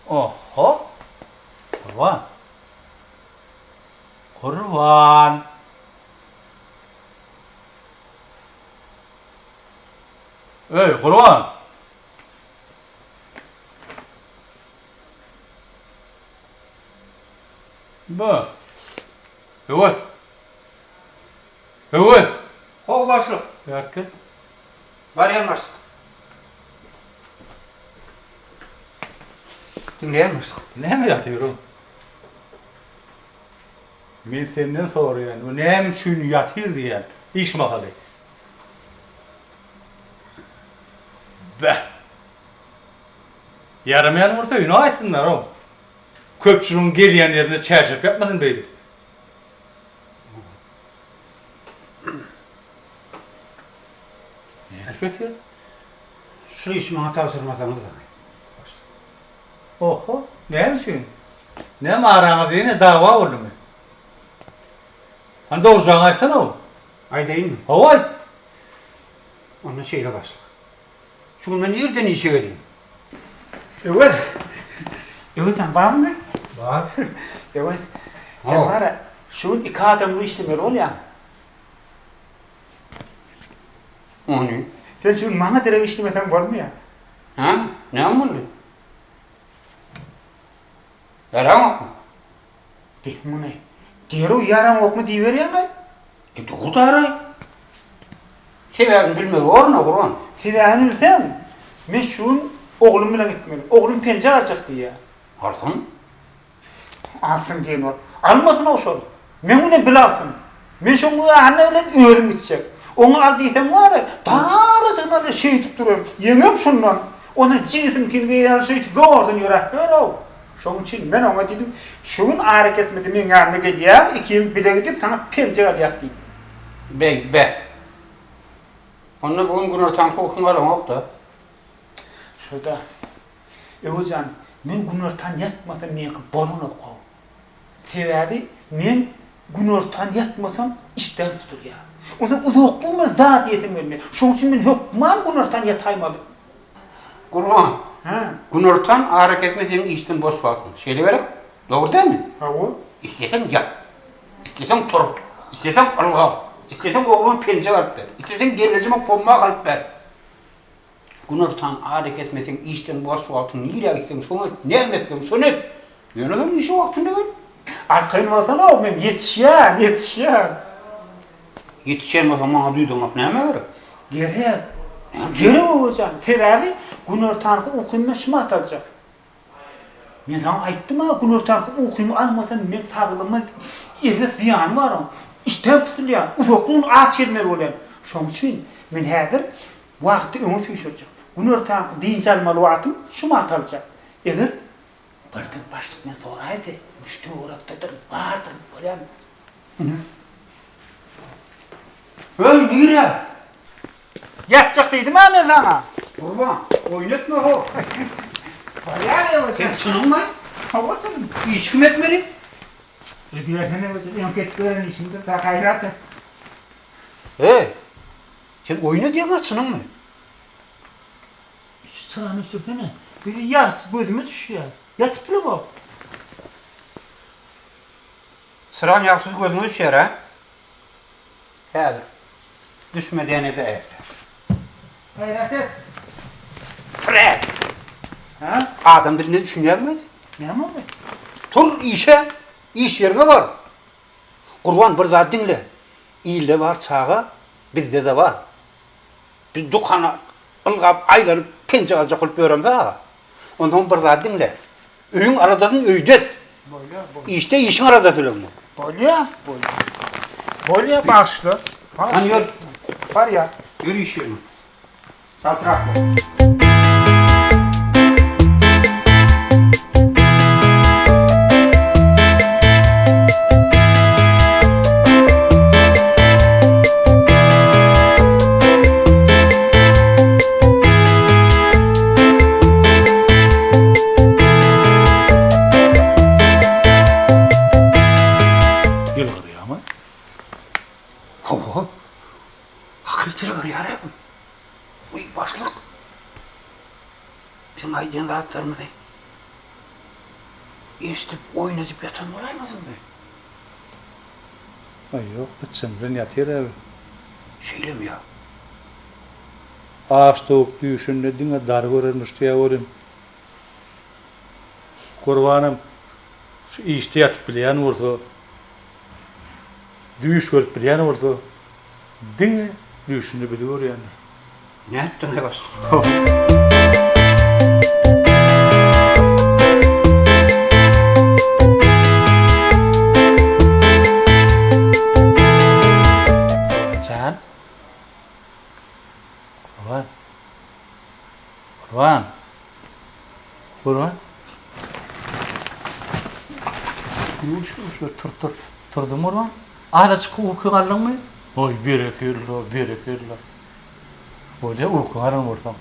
Oho! Gurban! Gurban! Öý, Gurban! Bu. Öwez! Öwez! How başlyk. Bärki. Barýan başlyk. Diňleýän başlyk. Näme ýatyr o? Men senden soraýan, o näme üçin ýatyr diýýän, iş mahaly. Beh! Ýaramaýan bolsa öýüne gaýtsynlar-ow. Köpçüligiň gelýän ýerinde çäşerip ýatmasyn beýdip. Näme ýatyr? Şu işi maňa tabşyrmasaňyz-da. Oho, näme üçin? Näme araňyzda ýene dawa boldumy? Hany dogrujagyňy aýtsana-ow. Aýdaýynmy? Hawa aýt. Onda şeýle başlyk. Şu gün men irden işe geldim. Öwez. Öwez sen barmy? Bar. Öwez. Sen bar şu gün iki adamly işlemeli bolýaň. Ony. Sen şu gün maňa derek işlemeseň bolmaýar. Hä? Näme boldy? Ýaraňokmy? Beh muny. Derrew ýaraňokmy diýiberýäň-aý? E dogry daraý. Sebäbini bilmeli borun-a Gurban. Sebäbini bilseň, men şu gün oglum bilen gitmeli. Oglum penjek aljak diýýär. Alsyn. Alsyn diýen bolup. Almasyn-ow şol. Meň bilen bile alsyn. Men şoň ýanyna bilen özüm gitjek. Oňa al diýseň bar-a, darajygyny alýar, şeýdip durar. Ýeňem şundan. Ondan jigisiniňkini geýýär, şeýdip zordan ýöräp ýör-ow. Şoň üçin men oňa diýdim, şu gün arakesmede meň ýanyma gelýäň, ikimiz bile gidip, saňa penjek alýas diýdim. Beý-be. Onda bu gün günortanky ukyň alaňok-da. Şo-da. Öwez jan, men günortan ýatmasam meňki bolanok-ow. Sebäbi men günortan ýatmasam işdäm tutulýar. Onsoň uzakly bir zat iýesim gelmeýär. Şonuň üçin men hökman günortan ýataýmaly. Gurban, Hä? günortan arakesme seniň işden boş wagtyň. Şeýle gerek? Dogry dälmi? Hawa. Isleseň ýat. Isleseň tur. Isleseň ylga. Isleseň ogluňa penjek alyp ber. Isleseň gelnejeme pommak alyp ber. Günortan arakesme seň işden boş wagtyň nirä gitseň şoňa git, näme etseň şony et. Ýöne soň işe wagtynda gel. Arkaýyn bolsana-ow, men ýetişýän, ýetişýän. Ýetişýän bolsaň maňa duýdurmak nämä gerek? Gerek. Gerek Öwejan. Sebäbi günortanky ukymy men şumat aljak. Men saňa aýtdym-a, günortanky ukymy almasam meň saglygyma erbet zyýany bar oň. Işdäm tutulýar, uzakly gün aç gezmeli bolýan. Şoň üçin men häzir wagty öňe süýşürjek. Günortanky dynç almaly wagtym şumat aljak. Eger birden başlyk meni soraýsa, şu töwerekdedir, bardyr, bolýamy? Ine. Öý, nirä? Ýatjak diýdim-ä men saňa. Gurban, oýun etme-how. Bolýar Öwejan. Sen çynyňmy? Hawa çynym. Işi kim etmeli? Edibersene Öwejan, öňki edip beren işiňdir, da gaýrat et. Eý, sen oýun edýäňmi, çynyňmy? Şu çyrany öçürsene. Biri ýagty gözüme düşýär. Ýatyp bilemok. Çyraň ýagtysy gözüňe düşýär-ä? Häzir. Düşme diýen edäýerse. Gaýrat et. Fred! Hä? Adam diline düşünýäňmi? Näme boldy? Tur işe, iş ýeriňe bar. Gurban bir zat diňle. Ilde bar çaga, bizde-de bar. Biz dükana ylgap aýlanyp penjek aljak bolup ýöremzok aga. Onsoň bir zat diňle. Öýüň aladasyny öýde et. Bolýar, bolýar. Işde işiň aladasy bilen bol. Bolýar, bolýar. Bolýar, bagyşla. Hany ýör. Barýar. Ýör iş ýerine. Çaltrak bol. Ýylgyrýarmy? Hawa. Hakyt ýylgyrýar-a bu. Wiý, başlyk. Biziň aýdýan zatlarymyzy. Eşidip oýun edip ýatan bolaýmasyn bu? Aý ýok, byçjam bilen ýatyr äbi. Şeýlemi ýa? Aç towuk düýşünde diňe dary görermiş diýýä welin, Gurbanam şu işde ýatyp bilýän bolsa, düýş görüp bilýän bolsa, diňe düýşünde bizi görýändir. Nätdiň-aý başlyk? Gurban jan. Gurban. Gurban. Gurban. Ýuwaş ýuwaş tur tur. Turduň Gurban. Azajyk uky galdyňmy? Oý berekella, berekella. Bolýa uky galan bolsaň.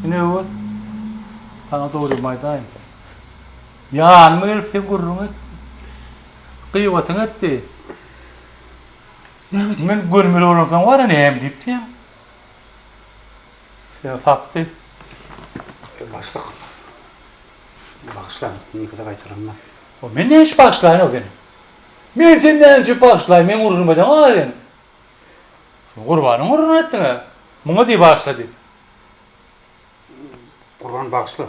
Ine Öwez. Saňa dogrymy aýdaýyn. Ýanyma gelip sen gürrüň etdi. Gyýbatyňy etdi. Näme diýdi? Men görmeli bolansoň bar-a näme diýip diýýäň. Seni satdy. Başlyk. Bagyşlaň, indikide gaýtalanmaz. Men näme üçin bagyşlaýyn-ow seni? Men seni näme üçin bagyşlaýyn? Meň ugruma edeň-a sen. Gurbanyň ugruna etdiň-ä. Muňa diý bagyşla diýip. Gurban bagyşla.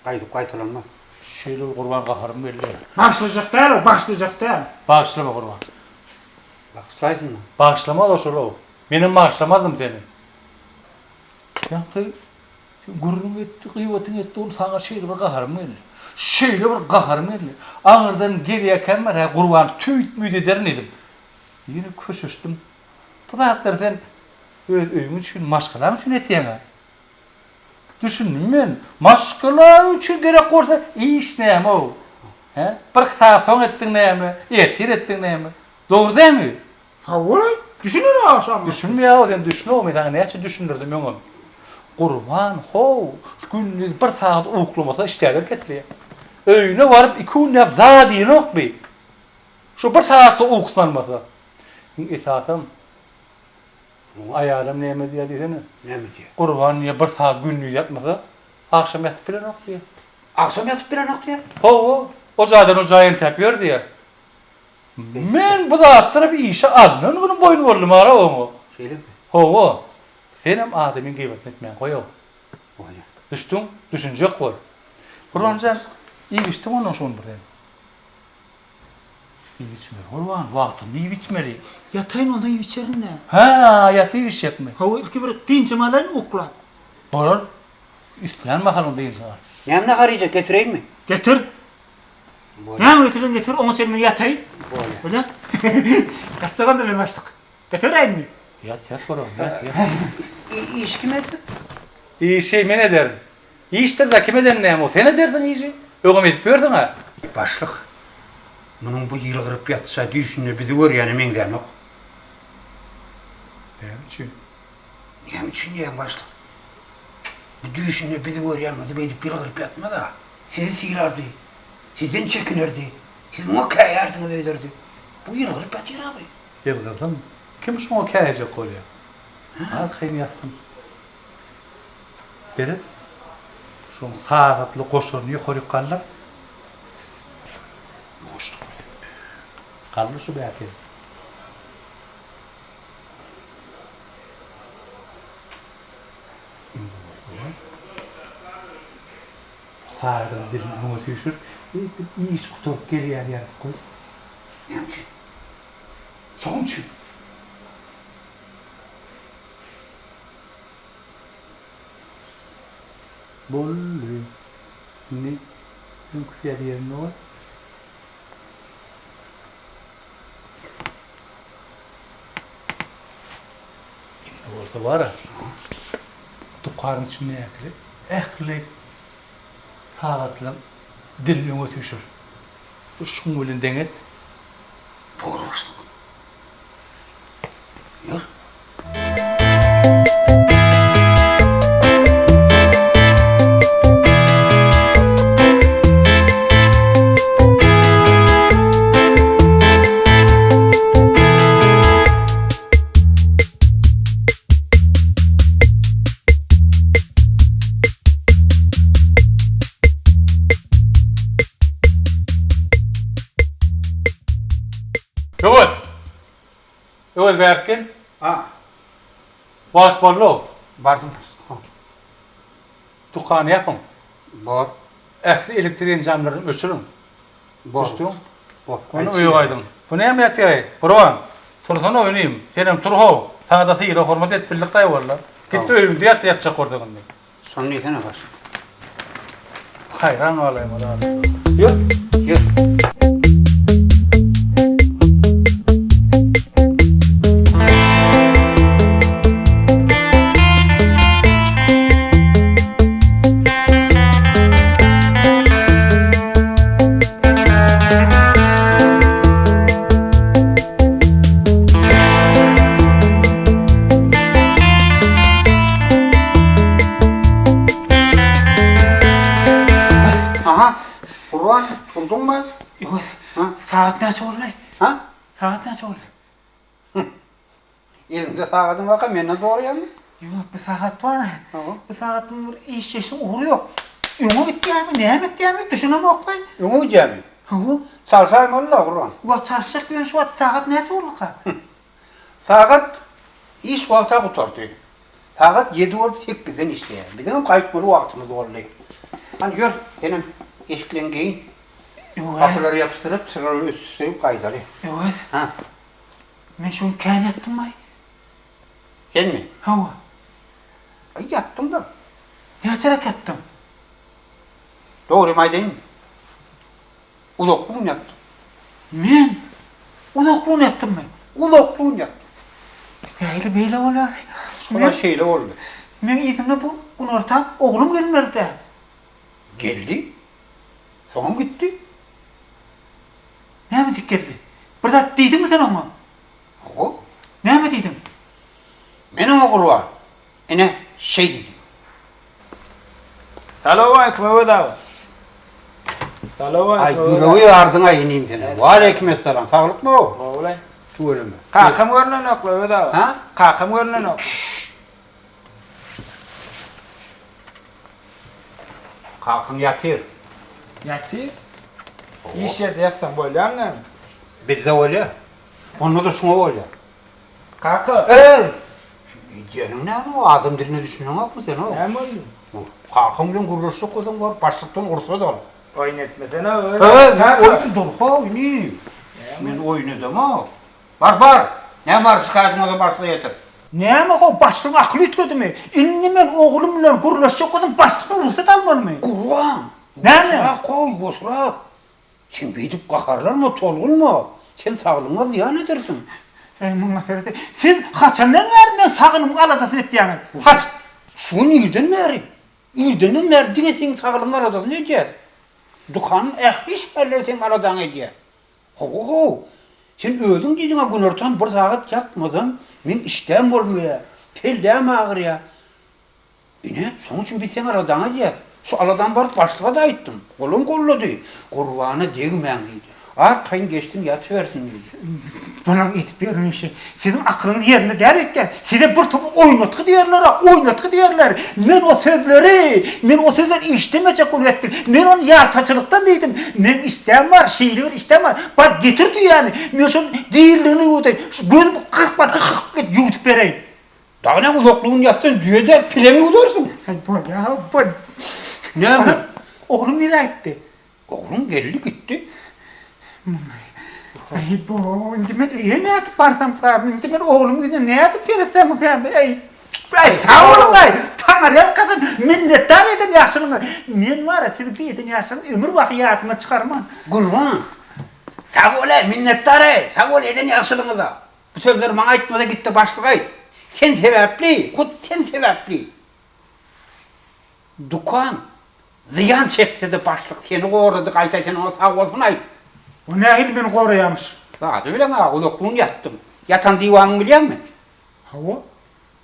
Gaýdyp gaýtalanmaz. Şeýle bir Gurban gaharym geldi. Bagyşlajak däl-ow, bagyşlajak däl. Bagyşlama Gurban. Bagyşlaýsyn-da. Bagyşlamaz-ow şol-ow. Menem bagyşlamazdym seni. Ýaňky sen gürrüň etdi, gyýbatyňy etdi, ol saňa şeýle bir gaharym geldi. Şeýle bir gaharym geldi. Aňyrdan gelýärkäm bar, hä Gurban tüýt-müýt ederin diýdim. Ýene köşeşdim. Bu zatlary sen öz öýüň üçin, maşgalaň üçin etýäň-ä. Düşündim men. Maşgala üçin gerek bolsa iş näme-ow? Hä? Bir sagat soň etdiň näme, ertir etdiň näme? Dogry dälmi? Hawa-laý, düşüner agşam. Düşünmeýär-ow sen, düşünow, men saňa näçe düşündirdim öňem. Gurban, how, şu gündiz bir sagat uklamasa işdäden kesilýär. Öýüne baryp iki günläp zat iýenok bi. Şu bir sagatlyk ukusyny almasa. Iň esasam, muň aýalam näme diýýär diýsene. Näme diýýär? Gurban diýýär, bir sagat gündiz ýatmasa, agşam ýatyp bilenok diýýär. Agşam ýatyp bilenok diýýär? Hawa, o jaýdan o jaýa entäp ýör diýýär. Men bu zatlara bir işe alnan günüm boýun boldum ara oňa. Şeýlemi? Hawa. Senem adamyň gyýbatyny etmän goý-ow. Bolýar. Düşdüň? Düşünjek bol. Gurbanjan, iýip-içdiň ondan şony bir sen. Iýip-içmeli Gurban, wagtynda iýip-içmeli. Ýataýyn onsoň iýip-içerin-dä. Hä, ýatyp içjekmi? Hawa, ilki bir dynjymy alaýyn uklap. Bolar. Islän mahalyň dynjyňy al. Näme nahar iýjek, getireýinmi? Getir. Näme getirseň getir, oňa çenli men ýataýyn. Bolýar. Bolýar. Ýatjagam bilen başlyk. Getiräýinmi? Ýat, ýat Gurban, ýat, ýat. Işi kim etsin? Işi men ederin. Işdir-dä, kim eden näme o? Sen edersiň işi. Öňem edip ýörsüň-ä. Başlyk, munuň bu ýylgyryp ýatyşa düýşünde bizi görýäne meňzänok. Näme üçin? Näme üçin diýýäň, başlyk? Bu düýşünde bizi görýän bolsa beýdip ýylgyryp ýatmaz-a. Sizi sylardy. Sizden çekinerdi. Siz muňa käýärsiňiz öýderdi. Bu ýylgyryp ýatyr-a bu. Ýylgyrsyn. Kim şuňa käýjek bolýar? Arkaýyn ýatsyn. Seret. Şoň sagatly goşaryny ýokaryk galdyr. Ýuwaşlyk bilen. Galdyr şu bärke. Indi bolsa Sagadyň dilini öňe süýşür. Edil iş gutaryp gelýän ýaly goý. Näme üçin? Şoň üçin. Boldy. Indi öňküsi ýaly ýerinde goý. Indi bolsa bar-a, dükanyň içindäki ähli sagatlaryň dilini öňe süýşür. Şuň bilen deň et. Dogry başlyk. Ýör. Öwez! Öwez bärik gel. Ha. Wagt boldy-ow. Bardym. Dükany ýapyň. Bor. Ähli elektrik enjamlaryny öçüriň. Bor. Düşdüň? Bor. Onda öýe gaýdyň. Bu näme ýatyr-eý? Gurban, tursana inim. Senem tur-how. Saňa-da sylag-hormat edip bildik-daý walla. Git-de öýüňde ýat, ýatjak bolsaň indi. Şony diýsene başlyk. Haýran galaýmaly adamlar. Ýör, ýör. Aha, Gurban, turduňmy? Ýok, sagat näçe boldy? Ha? Sagat näçe boldy? Eliňde sagadyň barka menden soraýaňmy? Ýok, bir sagat bar. Bu sagatyň bir işleýşiň ugry ýok. Öňe gitýärmi, näme etýärmi, düşünemok-laý. Öňe gidýärmi? Hawa. Çalşaýmaly-la, Gurban. Wah, çalşjak ýöne şu wagt sagat näçe bolduka? Sagat iş wagta gutardy. Sagat ýedi bolup sekizden işleýär. Biziňem gaýtmaly wagtymyz boldy. Hany ýör, senem eşikleňi geýin. Öwez. Gapylary ýapyşdyryp, çyralary öçürip gaýdaly. Öwez. Ha. Men şu gün kän ýatdym-aý. Senmi? Hawa. Aý, ýatdyň-da. Näçeräk ýatdyň? Dogrymy aýdaýynmy? Uzakly gün ýatdym. Men? Uzakly gün ýatdymmy? Uzakly gün ýatdym. Nähili beýle bolýar? Şola şeýle boldy. Meň yzymda bu günortan oglum gelmeli-dä. Geldi. Soňam gitdi. Näme diýip geldi? Bir zat diýdiňmi sen oňa? Hawa. Näme diýdiň? Men oňa Gurban, ine, şeý diýdim. Salowmalikim Öwez aga. Salowmalikim Aý, Öwez aga. ýüregi ýardyň-aý inim sen. Waleýkimessalam. Saglykmy-ow? Gowy-laý. Tüweleme. Kakam görnenok-la Öwez aga. Ha? Kakam görnenok. Kakaň ýatyr. Ýatyr? Iş ýerde ýatsaň bolýamy näme? Bizde bolýar. Onda-da şuňa bolýar. Kaka! Eý! Edýäniň näme o? Adam diline düşüneňokmy sen-ow? Näme boldy? Kakaň bilen gürleşjek bolsaň baryp başlykdan rugsat al. Oýun etmesene öý. Eý, oýun dur-how inim. Men oýun edemok. Bar, bar! Näme bar şikaýatyň bolsa başlyga ýetir. Näme how, başlygyň akyly üýtgedimi? Indi men oglum bilen gürleşjek bolsam başlykdan rugsat almalymy? Gurban! Näme? Ýuwaşrak goý, ýuwaşrak. Sen beýdip gaharlanma, tolgunma. Sen saglygyňa zyýan edersiň. Eý, muňa seret. Siz haçandan bäri meň saglygymyň aladasyny etýäňiz? Haç. Şu gün irden bäri. Irdenden bäri diňe seň saglygyň aladasyny edýäs. Dükanyň ähli işgärleri seň aladaňy edýär. Hawa-how, sen özüň diýdiň-ä günortan bir sagat ýatmasam, meň işdäm bolmaýar, kelläm agyrýar. Ine, şonuň üçin biz seň aladaňy edýäs. Şu aladany baryp başlyga-da aýtdym. Olam gollady. Gurbana degmäň diýdi. Arkaýyn geçsin ýatybersin diýdi. Bulaň edip ýören işi. Siziň akylyňyz ýerinde däl öýtýän. Size bir topar oýnatgy diýerler-ä, oýnatgy diýerler. Men o sözleri, men o sözleri işdemejek bolup etdim. Men ony ýaltaçylykdan diýdim. Meň işdäm bar, şeýle bir işdäm bar. Bar, getir düýäni. Men şonuň diriligini ýuwudaýyn. Şu gözümi gyrpman hyk edip ýuwudyp bereýin. Dagy näme uzaklygyny ýatsaň düýe däl, pileň ýuwdarsyň. Aý, bolýa, bol. Näme? Oglum nirä gitdi? Ogluň geldi gitdi. Aý, bo, indi men öýe nädip barsamkam, indi men oglumyň ýüzüne nädip seretsemkäm, eý, aý, sag boluň, aý, Taňryýalkasyn, minnetdar eden ýagşylygyňa. Men bar-a, siziň bu eden ýagşylygyňyzy ömür baky ýadymdan çykarman. Gurban, sag bol-aý, minnetdar-aý, sag bol eden ýagşylygyňyza. Bu sözleri maňa aýtma-da, git-de başlyga aýt. Sen sebäpli, hut sen sebäpli. Dükan zyýan çekse-de başlyk seni gorady, gaýta sen oňa sag bolsun aýt. O nähili meni goraýamyş? Zady bileň-a, uzakly gün ýatdyň. Ýatan diwanyňy bilýäňmi? Hawa.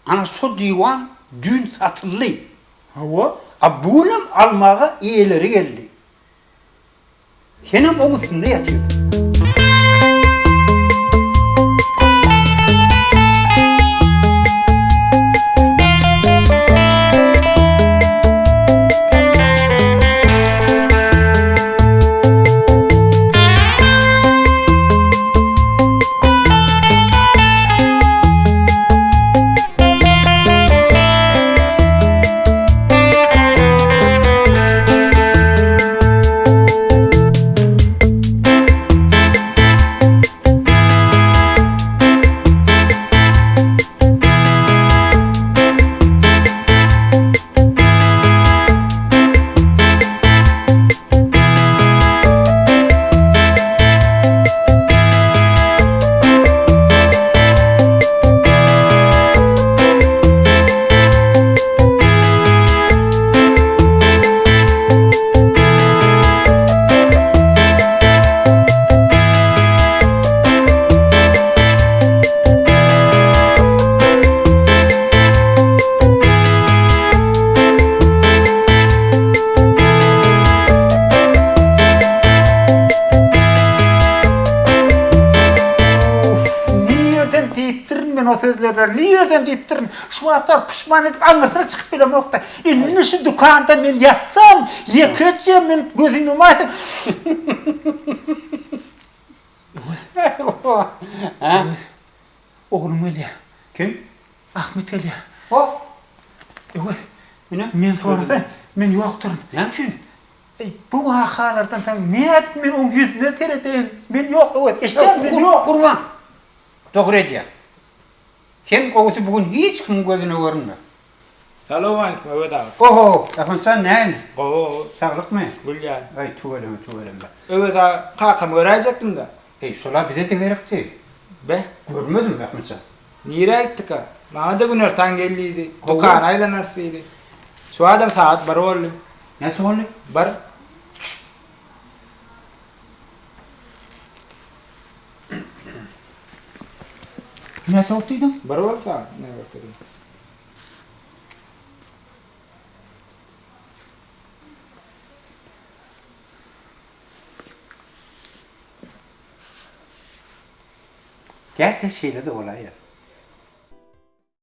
Ana şo diwan düýn satyldy. Hawa. A bu günem almaga eýeleri geldi. Senem oň üstünde ýatyrdyň. o sözlerleri nireden diýipdirin. Şu wagtlar puşman edip aňyrsyna çykyp bilemok-da. Indi şu dükanda men ýatsam, ýekeje minut gözümi ýumaýsam. Öwez. Oglum gelýär. Kim? Ahmet gelýär. O. Öwez. Ine. Men sorasa, men ýokduryn. Näme üçin? Eý, bu wakalardan soň nädip men oň ýüzüne seredeýin? Men ýok, Öwez, eşidýäňmi, men ýok. Gurban, dogry edýäň. Sen gowusy bu gün hiç kimiň gözüne görünme. Salowmalikim, Öwez aga. Oho, Ahmet jan, nähili? Gowy, gowy. Saglykmy? Gül ýaly. Aý, tüweleme, tüweleme. Öwez aga, kakamy göräýjekdim-dä. Eý, şol-a bize-de gerekdi. Be. Görmedim, Ahmet jan. Nirä gitdika? Maňa-da günortan gel diýdi. Dükana aýlanarys diýdi. Şu adam sagat bir boldy. Näçe boldy? Bir. Näçe boldy diýdiň? Bir boldy sagat. Näme görkezdim. Käte şeýle-de bolaýýar.